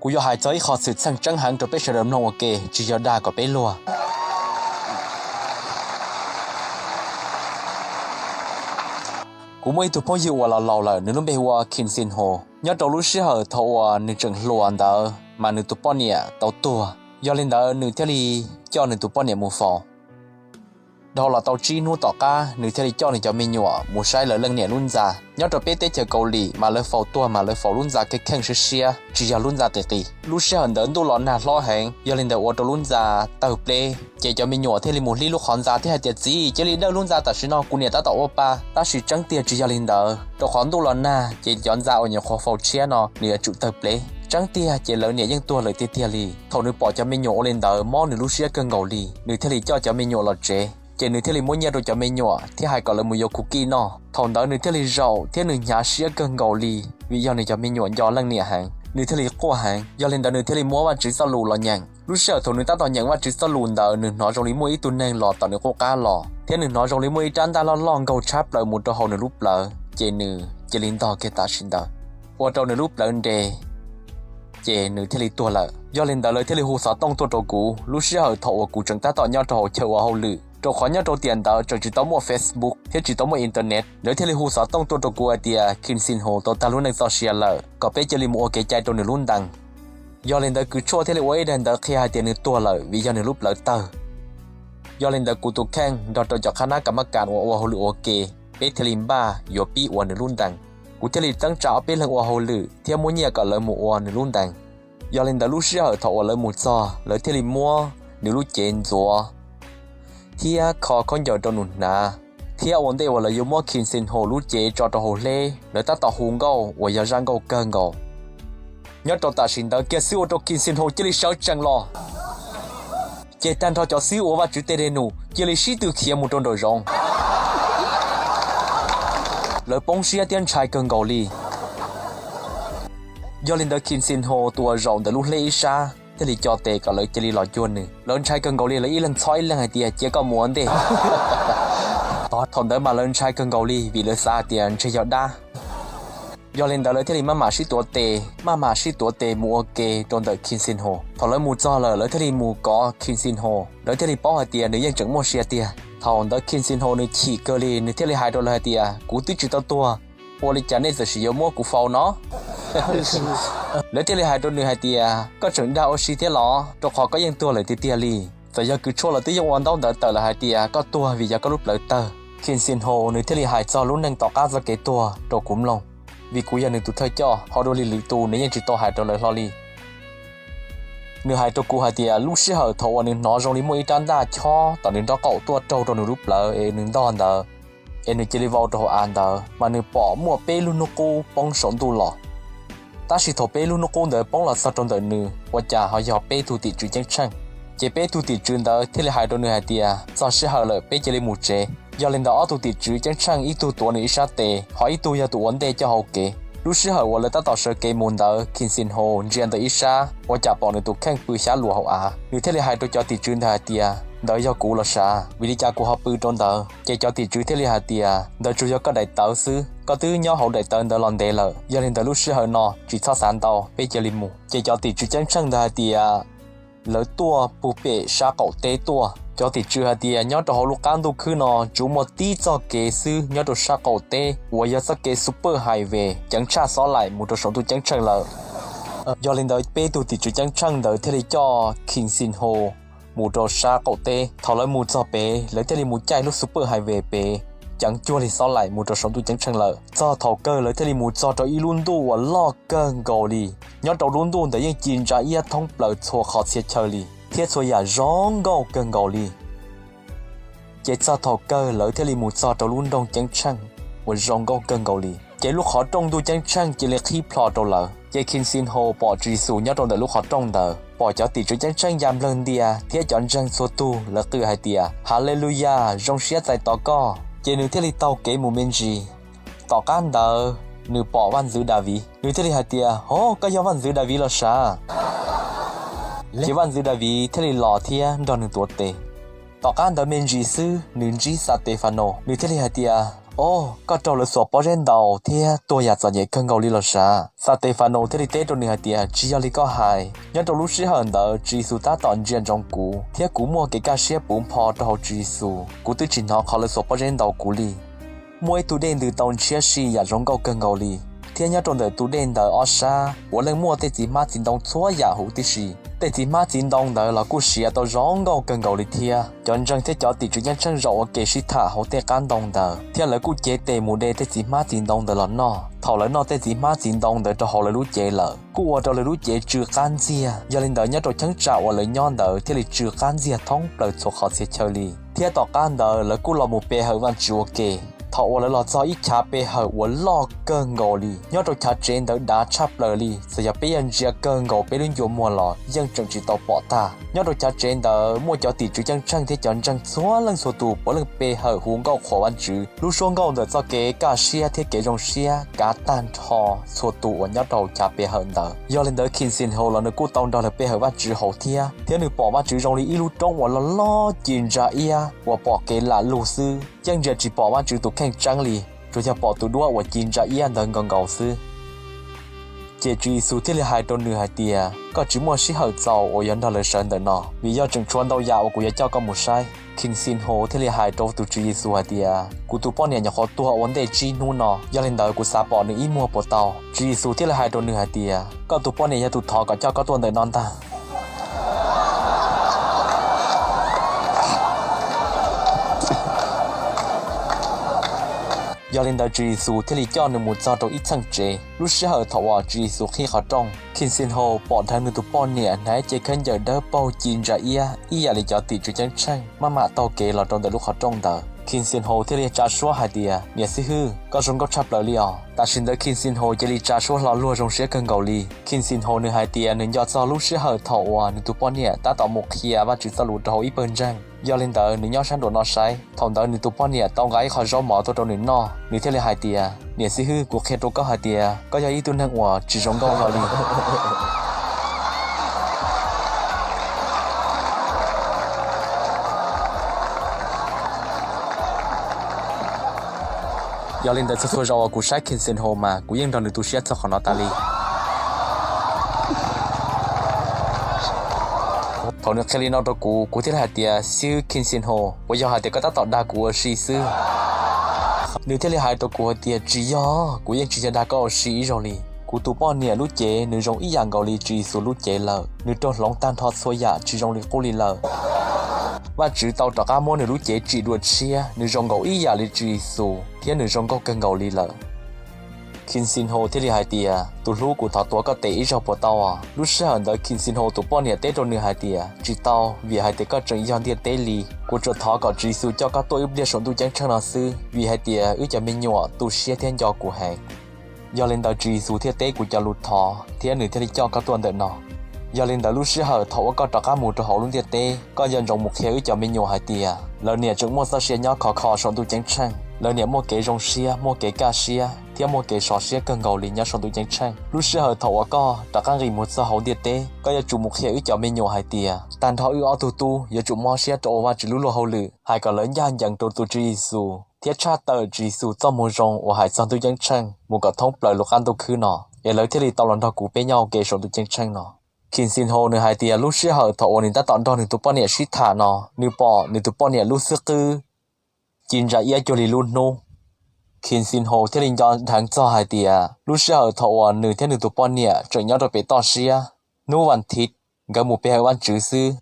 Kuv yuav hais txog ib qho xwm txheej tseeb heev rau peb sawv daws mloog ua ke, tsis yog dag kom peb luag. Kuv muaj ib tug phooj ywg uas los laus lawm, nws lub npe hu ua Kim Sin Ho. Nyob rau lub sij hawm thaum uas nws tseem hluas ntawd mas nws tus poj niam tau tuag, yog li ntawd nws thiaj li coj nws tus poj niam mus faus. Dhau los tau tsib hnub tom qab nws thiaj li coj nws cov me nyuam mus saib lawv leej niam lub ntxa. Nyob rau peb teb chaws Kaus Lim mas lawv faus tuag mas lawv faus lub ntxa kheej kheej siab siab, tsis yog lub ntxa qis qis. Lub sij hawm ntawd ntuj los nag hlob heev, yog li ntawd ua rau lub ntxa tawg pleb, ces cov me nyuam thiaj li mus hlib lub qhov ntxa thiab hais tias, Txiv, cia li dawj lub ntxa tam sim no, kuv niam tab tom ua pa. Tab sis tseeb tiag tsis yog li ntawd, rau qhov ntuj los nag ces cov ntxa uas nyuam qhuav faus tshiab no nws yuav tsum tawg pleb. Tseeb tiag ces lawv niam yeej tuag lawm tiag tiag li. Thaum nws pom cov me nyuam ua li ntawd mob nws lub siab kawg nkaus li, nws thiaj li coj cov me nyuam los tsev, ces nws thiaj li muab nyiaj rau cov me nyuam thiab hais kom lawv mus yuav kuv kij noj. Thaum ntawd nws thiaj li zaum thiab nws hnyav siab kawg nkaus li, vim yog nws cov me nyuam nco leej niam heev, nws thiaj li quaj heev. Yog li ntawd nws thiaj li muab Vajtswv txoj lus los nyeem. Lub sij hawm thaum nws tab tom nyeem Vajtswv txoj lus ntawd, nws hnov zoo li muaj ib tug neeg los tom nws qub qab los, thiab nws hnov zoo li muaj ib rab ntaj loj loj nkaug tshab plaws mus rau hauv nws lub plawv, ces nws cia li ntog kiag tam sim ntawd, ua rau nws lub plawv nres, ces nws thiaj li tuag lawm. Yog li ntawd lawv thiaj li hu xov tooj tuaj rau kuv. Lub sij hawm thaum uas kuv tseem tab tom nyob rau hauv chaw ua hauj lwm, rau qhov nyob rau tiam ntawd tseem tsis tau muaj Facebook thiab tsis tau muaj internet, lawv thiaj li hu xov tooj tuaj rau kuv hais tias Kim Sin Ho tau tag lub neej txoj sia lawm, kom peb cia li mus ua kev cai rau nws lub ntees. Yog li ntawd Kws Tshuaj thiaj li ua ib daim ntawv qhia hais tias nws tuag lawm vim yog nws lub plawv tawg. Yog li ntawd kuv tus kheej nrog rau cov qhab nab ka mab kas uas ua hauj lwm ua ke, peb thiaj li npaj yuav pib ua nws lub ntees. Kuv thiaj li txeeb tsa ob peb leeg ua hauj lwm thiab muab nyiaj kom lawv mus ua nws lub ntees. Yog li ntawd lub sij hawm thaum uas lawv mus txog, lawv thiaj li muab nws lub cev ntxuav thiab kho khaub ncaws rau nws hnav, thiab ua ntej uas lawv yuav muab Kim Sin Ho lub cev tso rau hauv hleb, lawv tab tom hu nkauj uas yog zaj nkauj kawg nkaus. Nyob rau tam sim ntawd kiag xwb ua rau Kim Sin Ho cia li sawv tsees los, ces tag nrho cov xib hwb uas Vajtswv tej dej num cia li sib tw khiav mus rau nraum zoov. Lawv poob siab thiab ntshai kawg nkaus li. Yog li ntawd Kim Sin Ho tus uas zaum ntawm lub hleb ib sab thiaj li co tes kom lawv cia li los cuag nws. Lawv ntshai kawg nkaus li, lawv ib leeg txhob ib leeg hais tias, Cia koj mus ua ntej. Thaum ntawd mas lawv ntshai kawg nkaus li vim lawv xav hais tias ntshe yog dab. Yog li ntawd lawv thiaj li maj mam sib tuav tes, maj mam sib tuav tes mus ua ke rau ntawm Kim Sin Ho. Thaum lawv mus txog lawm, lawv thiaj li mus kov Kim Sin Ho. Lawv thiaj li paub hais tias nws yeej tseem muaj sia tiag. Thaum ntawd Kim Sin Ho nws chim kawg li, nws thiaj li hais rau lawv hais tias, Kuv twb tsis tau tuag, ua li cas nej txawm sis yuav muab kuv faus no? Lawv thiaj li hais rau nws hais tias, Koj tseem dag ua si thiab los? Rau qhov koj yeej tuag lawm tiag tiag li. Txawm yog Kws Tshuaj los twb yeej ua ntaub ntawv tawm lawm hais tias koj tuag vim yog koj lub plawv tawg. Kim Sin Ho nws thiaj li hais txog lub neej tom qab txoj kev tuag rau kuv mloog, vim kuv yog nws tus thawj coj, ho dua li lwm tus nws yeej tsis tau hais rau lawv hlo li. Nws hais rau kuv hais tias lub sij hawm thaum uas nws hnov zoo li muaj ib rab ntaj chob tom nws nraub qaum tuaj raug rau nws lub plawv es nws ntog ntawd, es nws cia li vau rau hauv av ntawd, mas nws pom muaj peb lub hnub qub poob saum ntuj los. Tab sis thaum peb lub hnub qub ntawd poob los txog rau ntawm nws, ua cas ho yog peb tug tim tswv ceeb tsheej. Ces peb tug tim tswv ntawd thiaj li hais rau nws hais tias, Txog sij hawm lawm, peb cia li mus tsev. Yog li ntawd ob tug tim tswv ceeb tsheej ib tug tuav nws ib sab tes, ho ib tug yog tus ua ntej coj hauv kev. Lub sij hawm uas lawv tab tom sawv kev mus ntawd, Kim Sin Ho ntsia ntawm ib sab, ua cas pom nws tus kheej pw xyab luas hauv av. Nws thiaj li hais rau cov tim tswv ntawd hais tias, Ntawd yog kuv los sav, vim li cas kuv ho pw rau ntawd? Ces cov tim tswv thiaj li hais tias, Ntawd tsuas yog koj daim tawv xwb, koj twb nyob hauv daim tawv ntawd los ntev lawm. Yog li ntawd lub sij hawm no tsis txhob xav ntau, peb cia li mus. Ces cov tim tswv ceeb tsheej ntawd hais tias, Lawv tuaj puag pem sab qaum teb tuaj. Cov tim tswv hais tias, Nyob rau hauv lub qab ntuj khwb no tsuas muaj tib txoj kev xwb nyob rau sab qaum teb uas yog txoj kev super highway ceev tshaj xob laim mus rau saum ntuj ceeb tsheej lawm. Yog li ntawd peb tug tim tswv ceeb tsheej ntawd thiaj li coj Kim Sin Ho mus rau sab qaum teb. Thaum lawv mus txog pem, lawv thiaj li mus caij lub super highway pem, ceev cuag li xob laim mus rau saum ntuj ceeb tsheej lawm. Txog thaum kawg lawv thiaj li mus txog rau ib lub ntuj uas loj kawg nkaus li. Nyob rau lub ntuj ntawd yeej ci ntsa iab thoob plaws txhua qhov txhia chaw li, thiab txhua yam zoo nkauj kawg nkaus li. Ces txog thaum kawg lawv thiaj li mus txog rau lub nroog ceeb tsheej uas zoo nkauj kawg nkaus li. Ces lub qhov rooj ntuj ceeb tsheej cia li qhib plho rau lawv. Ces Kim Sin Ho pom Tswv Yexus nyob rau ntawm lub qhov rooj ntawd, pom cov tim tswv ceeb tsheej ya nplawg ntia thiab cov ntseeg txhua tug lawv qw hais tias, Haleluyas, zoo siab txais tos koj. Ces nws thiaj li taug kev mus me ntsis. Tom qab ntawd nws pom Vaj Ntxwv Daviv, nws thiaj li hais tias, Hov, koj yog Vaj Ntxwv Daviv los sav? Ces Vaj Ntxwv Daviv thiaj li los thiab nrog nws tuav tes. Tom qab ntawd me ntsis xwb nws ntsib Xatefano, nws thiaj li hais tias, Au, koj raug lawv xuas pob zeb ntaus thiab tuag yam txom nyem kawg nkaus li los sav? Xatefanus thiaj li teb rau nws hais tias, Tsis yog li koj hais. Nyob rau lub sij hawm ntawd Tswv Yexus tab tom ntsia ntsoov kuv, thiab kuv muaj kev kaj siab puv npho rau hauv Tswv Yexus. Kuv twb tsis hnov qhov lawv xuas pob zeb ntaus kuv li. Muaj ib tug dej ntws tau ntshiab si yam zoo nkauj kawg nkaus li, thiab nyob rau ntawm tus dej ntawd ob sab puav leej muaj tej txiv hmab txiv ntoo txhua yam huv tib si. Tej txiv hmab txiv ntoo ntawd los kuj siav tau zoo nkauj kawg nkaus li thiab. Cov ntseeg thiab cov tim tswv ceeb tsheej zaum ua ke sib tham hauv tej qab ntoo ntawd, thiab lawv kuj cev tes mus de tej txiv hmab txiv ntoo ntawd los noj. Thaum lawv noj tej txiv hmab txiv ntoo ntawd rau hauv lawv lub cev lawm, kuj ua rau lawv lub cev tsw qab ntxiag. Yog li ntawd, nyob rau cheeb tsam uas lawv nyob ntawd thiaj li tsw qab ntxiag thoob plaws txhua qhov txhia chaw li. Thiab tom qab ntawd lawv kuj los mus pe hawm Vajtswv ua ke. Thaum uas lawv los txog ib chav pe hawm uas loj kawg nkaus li, nyob rau chav tsev ntawd dav tshaj plaws li, txawm yog peb yuav ntsia kawg nkaus peb lub ncua muag los yeej tseem tsis tau pom tag. Nyob rau chav tsev ntawd muaj cov tim tswv ceeb tsheej thiab cov ntseeg txhua leej txhua tus puav leej pe hawm hu nkauj qhuas Vajtswv. Lub suab nkauj ntawm txoj kev kaj siab thiab kev zoo siab kav tag nrho txhua tus uas nyob rau chav pe hawm ntawd. Yog li ntawd King Xin Ho los nws kuj tau nrog lawv pe hawm Vajtswv hauv thiab, thiab nws pom Vajtswv zoo li ib lub roob uas loj loj ci ntsa iab uas pom kev lam lug xwb, yeej ntsia tsis pom Vajtswv tus kheej tseeb li, tsuas yog pom tus duab uas ci ntsa iab ntawd nkaus nkaus xwb. Ces Tswv Yexus thiaj li hais rau nws hais tias, Koj tsis muaj sij hawm txaus uas yuav nrog lawv sawv ntawm no, vim yog tseem tshuav ntau yam uas kuv yuav coj koj mus saib. King Xin Ho thiaj li hais rau tus Tswv Yexus hais tias, Kuv tus poj niam nyuam qhuav tuag ua ntej tsib hnub no, yog li ntawd kuv xav pom nws ib muag puas tau? Tswv Yexus thiaj li hais rau nws hais tias, Koj tus poj niam yog tus thov kom coj koj tuaj ntawm no ntag. Yog li ntawd Tswv Yexus thiaj li coj nws mus txog rau ib txheej tsev. Lub sij hawm thaum uas Tswv Yexus qhib qhov rooj, King Xin Ho pom dheev nws tus poj niam hnav cev khaub ncaws dawb paug ci ntsa iab ib yam li cov tim tswv ceeb tsheej maj mam taug kev los rau ntawm lub qhov rooj ntawd. King Xin Ho thiaj li tsa suab hais tias, Niam xib hwb, koj zoo nkauj tshaj plaws li os. Tam sim ntawd King Xin Ho cia li tsa suab hlo luag zoo siab kawg nkaus li. King Xin Ho nws hais tias nws nco txog lub sij hawm thaum uas nws tus poj niam tab tom mus qhia Vajtswv txoj lus rau hauv ib pawg ntseeg. Yog li ntawd nws nyob sab nraum no saib. Thaum ntawd nws tus poj niam tau nqa ib qho zaub mov tuaj rau nws noj, nws thiaj li hais tias, Niam xib hwb, kuv qhia rau koj hais tias koj yog ib tug neeg uas tsis zoo nkauj hlo li. Yog li ntawd txhua txhua zaus uas kuv saib King Xin Ho mas kuv yeej nrog nws tu siab txog qhov no tas li. Thaum nws qhia li no rau kuv, kuv thiaj li hais tias, Xib hwb King Xin Ho, puas yog hais tias koj tab tom dag kuv ua si xwb? Nws thiaj li hais rau kuv hais tias, Tsis yog, kuv yeej tsis yog dag koj ua si ib zaug li. Kuv tus poj niam lub cev nws zoo ib yam nkaus li Tswv Yexus lub cev lawm, nws raug hloov tag nrho txhua yam tsis zoo li qub li lawm. Vajtswv tau rov qab muab nws lub cev tsim dua tshiab, nws zoo nkaus ib yam li Tswv Yexus thiab nws zoo nkauj kawg nkaus li lawm. King Xin Ho thiaj li hais tias, Tus hlub, kuv thov tuav koj tes ib zaug puas tau? Lub sij hawm ntawd King Xin Ho tus poj niam teb rau nws hais tias, Tsis tau, vim hais tias koj tseem yog ntiaj teb li. Kuv tsuas thov kom Tswv Yexus coj koj tuaj wb pliag saum ntuj ceeb tsheej no xwb, vim hais tias wb cov me nyuam tu siab thiab nco kuv heev. Yog li ntawd Tswv Yexus thiaj teb kuv cov lus thov thiab nws thiaj li coj koj tuaj ntawm no. Yog li ntawd lub sij hawm thaum uas koj rov qab mus rau hauv lub ntiaj teb, koj nco ntsoov mus qhia wb cov me nyuam hais tias lawv niam tseem muaj txoj sia nyob khov kho saum ntuj ceeb tsheej, lawv niam muaj kev zoo siab, muaj kev kaj siab thiab muaj kev sov siab kawg nkaus li nyob saum ntuj ceeb tsheej. Lub sij hawm thaum uas koj rov qab nqis mus txog hauv ntiaj teb, koj yuav tsum mus qhia wb cov me nyuam hais tias tag nrho wb ob tug tub yuav tsum mob siab rau ua Vajtswv lub luag hauj lwm, hais kom lawv ncaj ncees rau tus Tswv Yexus thiab tshaj tawm Tswv Yexus txoj moo zoo uas hais txog ntuj ceeb tsheej mus kom thoob plaws lub qab ntuj khwb no, es lawv thiaj li tau los nrog kuv peb nyob ua ke saum ntuj ceeb tsheej no. King Xin Ho nws hais tias lub sij hawm thaum uas nws tab tom nrog nws tus poj niam sib tham no, nws pom nws tus poj niam lub xwb qwb ci ntsa iab cuag li lub hnub. King Xin Ho thiaj li nco dheev txog hais tias lub sij hawm thaum uas nws thiab nws tus poj niam tseem nyob rau pem toj siab, hnub vas thiv nkawd mus pe hawm Vajtswv xwb,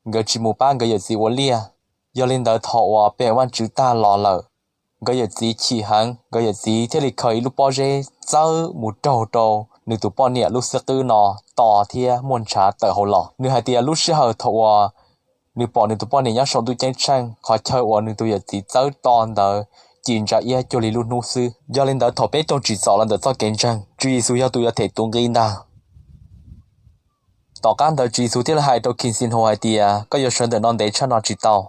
nkawd tsis mus pab nkawd yawm txiv ua liaj. Yog li ntawd thaum uas pe hawm Vajtswv tag los lawm, nkawd yawm txiv chim heev, nkawd yawm txiv thiaj li khaws ib lub pob zeb txawb mus raug rau nws tus poj niam lub xwb qwb no to thiab muaj ntshav tawm hauv los. Nws hais tias lub sij hawm thaum uas nws pom nws tus poj niam nyob saum ntuj ceeb tsheej, qhov chaw uas nws tus yawm txiv txawb to ntawd ci ntsa iab cuag li lub hnub xwb. Yog li ntawd thaum peb raug tsim txom los ntawm txoj kev ntseeg, Tswv Yexus yog tus yuav them tus nqi ntag. Tom qab ntawd Tswv Yexus thiaj li hais rau King Xin Ho hais tias koj yuav sawv ntawm no ntev tshaj no tsis tau,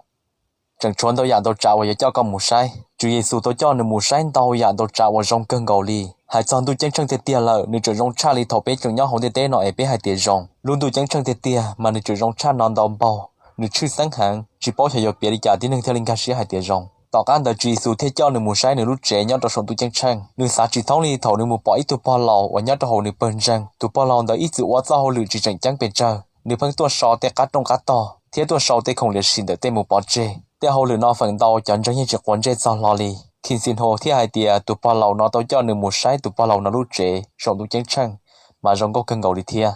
tseem tshuav ntau yam ntau tsav uas yuav coj koj mus saib. Tswv Yexus tau coj nws mus saib ntau yam ntau tsav uas zoo kawg nkaus li. Hais txog ntuj ceeb tsheej tiag tiag lawm, nws tseem zoo tshaj li thaum peb tseem nyob hauv ntiaj teb no es peb hais tias zoo. Lub ntuj ceeb tsheej tiag tiag mas nws tseem zoo tshaj no ntau npaug, nws tshwj xeeb heev, tsis paub xyov yuav piav li cas tib neeg thiaj li nkag siab hais tias zoo. Tom qab ntawd Tswv Yexus thiaj coj nws mus saib nws lub tsev nyob rau saum ntuj ceeb tsheej. Nws xav tsis thoob li thaum nws mus pom ib tug pog laus uas nyob rau hauv nws pawg ntseeg. Tus pog laus ntawd ib txwm ua txoj hauj lwm tsis tseem ceeb pes tsawg, nws pheej tuaj so tej qab rooj qab tog thiab tuaj sau tej khoom liam sim ntawm tej mus pov tseg. Tej hauj lwm no feem ntau cov ntseeg yeej tsis quav ntsej txog hlo li. Khin Xis Hos thiaj hais tias tus pog laus no tau coj nws mus saib tus pog laus no lub tsev saum ntuj ceeb tsheej, mas zoo nkauj kawg nkaus li thiab.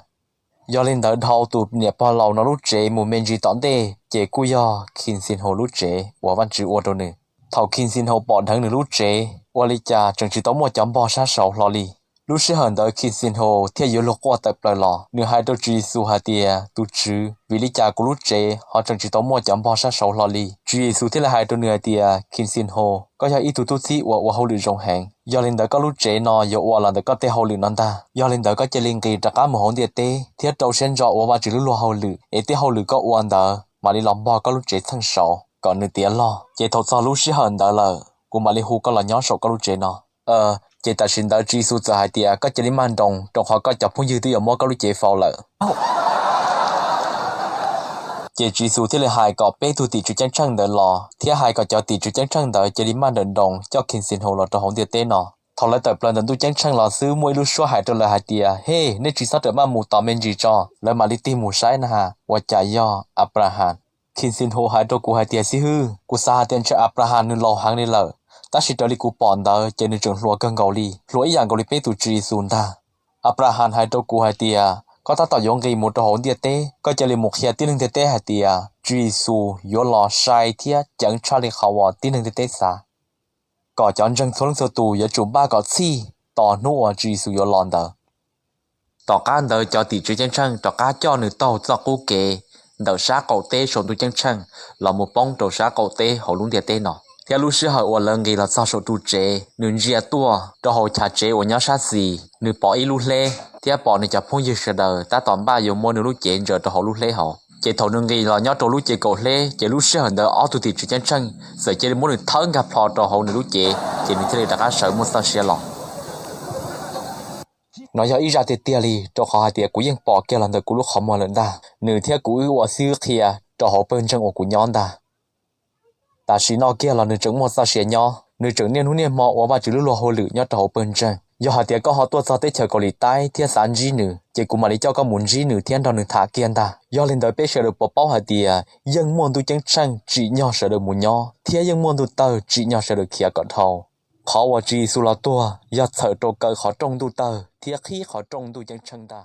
Yog li ntawd dhau tus niam pog laus no lub tsev mus me ntsis tom ntej ces kuj yog Khin Xis Hos lub tsev uas Vajtswv ua rau nws. Thaum Khin Xis Hos pom dheev nws lub tsev, ua li cas tseem tsis tau muaj cov npog sab saud hlo li. Lub sij hawm ntawd Khin Xis Hos thiaj yuav luag quaj tawm plaws los, nws hais rau Tswv Yexus hais tias, Tus Tswv, vim li cas kuv lub tsev ho tseem tsis tau muaj cov npog sab saud hlo li? Tswv Yexus thiaj li hais rau nws hais tias, Khin Xis Hos, koj yog ib tug tub txib uas ua hauj lwm zoo heev, yog li ntawd koj lub tsev no yuav ua los ntawm koj tej hauj lwm no ntag. Yog li ntawd koj cia li nqis rov qab mus hauv ntiaj teb thiab rau siab ntso ua Vajtswv lub luag hauj lwm, es tej hauj lwm koj ua ntawd mam li los npog koj lub tsev txheej saud kom nws tiav log. Ces thaum txog lub sij hawm ntawd lawm, kuv mam li hu koj los nyob saum koj lub tsev no. Ces tam sim ntawd Tswv Yexus txawm hais tias, Koj cia li maj nroos, rau qhov koj cov phooj ywg twb yuav muab koj lub cev faus lawm. Ces Tswv Yexus thiaj li hais kom peb tug tim tswv ceeb tsheej ntawd los, thiab hais kom cov tim tswv ceeb tsheej ntawd cia li maj nrawm nroos coj Khin Xis Hos los rau hauv ntiaj teb no. Thaum lawv tawm plaws ntawm ntuj ceeb tsheej los xwb muaj ib lub suab hais rau lawv hais tias, Hej, nej tsis txhob rawm maj mus tos me ntsis tso. Lawv mam li tig mus saib na has, ua cas yog Anplahas. Khin Xis Hos hais rau kuv hais tias, Xib hwb, kuv xav hais tias ntshe Anplahas nws laus heev li lawm, tab sis raws li kuv pom ntawd ces nws tseem hluas kawg nkaus li, hluas ib yam nkaus li peb tus Tswv Yexus ntag. Anplahas hais rau kuv hais tias, Koj tab tom yuav nqis mus rau hauv ntiaj teb, koj cia li mus qhia tib neeg ntiaj teb hais tias Tswv Yexus yuav los sai thiab ceev tshaj li qhov uas tib neeg ntiaj teb xav, kom cov ntseeg txhua leej txhua tus yuav tsum npaj kom txhij tos hnub uas Tswv Yexus yuav los ntawd. Tom qab ntawd cov tim tswv ceeb tsheej rov qab coj nws taug txoj qub kev ntawm sab qaum teb saum ntuj ceeb tsheej los mus poob rau sab qaum teb hauv lub ntiaj teb no. Thiab lub sij hawm uas lawv nqis los txog saum ru tsev, nws ntsia tuaj rau hauv chav tsev uas nyob sab xis, nws pom ib lub hleb thiab pom nws cov phooj ywg sawv daws tab tom npaj yuav muab nws lub cev ntsaws rau hauv lub hleb hauv. Ces thaum nws nqis los nyob rau lub cev kaum hleb, ces lub sij hawm ntawd ob tug tim tswv ceeb tsheej txawm cia li muab nws thawb nkag plho rau hauv nws lub cev, ces nws thiaj li rov qab sawv muaj txoj sia los. No yog ib zaj tiag tiag li, rau qhov hais tias kuv yeej pom kiag los ntawm kuv lub qhov muag lawm ntag. Nws thiab kuv wb ua xib hwb qhia rau hauv pawg ntseeg uas kuv nyob ntag. Tam sim no kiag los nws tseem muaj txoj sia nyob, nws tseem niaj hnub niaj hmo ua Vajtswv lub luag hauj lwm nyob rau hauv pawg ntseeg. Yog hais tias koj ho tuaj txog teb chaws Kaus Lim Taib thiab xav ntsib nws, ces kuv mam li coj koj mus ntsib nws thiab nrog nws tham kiag ntag. Yog li ntawd peb sawv daws puas paub hais tias yeej muaj ntuj ceeb tsheej tsim nyog sawv daws mus nyob, thiab yeej muaj ntuj tawg tsim nyog sawv daws khiav kom dhau. Qhov uas Tswv Yexus los tuag yog txhawm rau kaw qhov rooj ntuj tawg thiab qhib qhov rooj ntuj ceeb tsheej ntag.